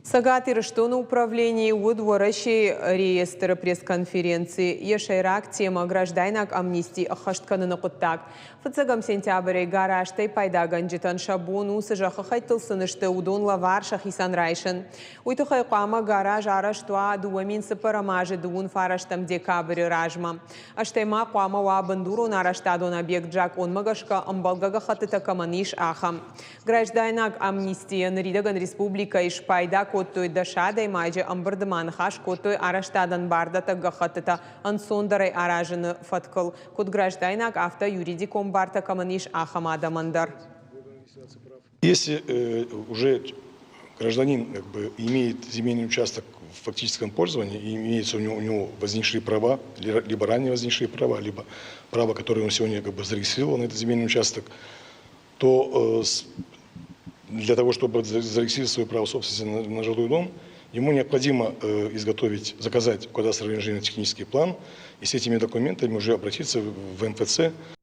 Цӕгат Ирыстоны управленийы уыд Уӕрӕсейы реестры пресс-конференци. Йӕ сӕйраг темӕ граждайнаг амнисти ӕххӕст кӕныны хъуыддаг. Фыццӕгӕм сентябрӕй гаражтӕй пайдагӕнджытӕн сӕ бон у, цы зӕххы хӕйттыл сын сты, уыдон лӕвар сӕхицӕн райсын. Уый тыххӕй хъуамӕ гараж арӕзт уа 2004 азы дыууын фарӕстӕм декабры размӕ. Стӕй ма хъуамӕ уа бындурон арӕзтадон объект закъонмӕ гӕсгӕ ӕмбӕлгӕ гӕххӕттытӕ кӕмӕн ис, ахӕм. Граждайнаг амнистийӕ ныридӕгӕн республикӕйы спайда кодтой 10 адӕймаджы, ӕмбырды ма ныхас кодтой арӕзтадӕн бардӕттӕг гӕххӕттытӕ ӕнцондӕрӕй аразыны фӕткыл, куыд граждайнаг, афтӕ юридикон бартӕ кӕмӕн ис, ахӕм адӕмӕн дӕр. Если уже гражданин как бы имеет земельный участок в фактическом пользовании, и имеются у него возникшие права, либо ранее возникшие права, либо право, которое он сегодня как бы зарегистрировал на этот земельный участок, то для того, чтобы зарегистрировать свое право собственности на жилой дом, ему необходимо изготовить, заказать кадастровый инженерно-технический план и с этими документами уже обратиться в МФЦ.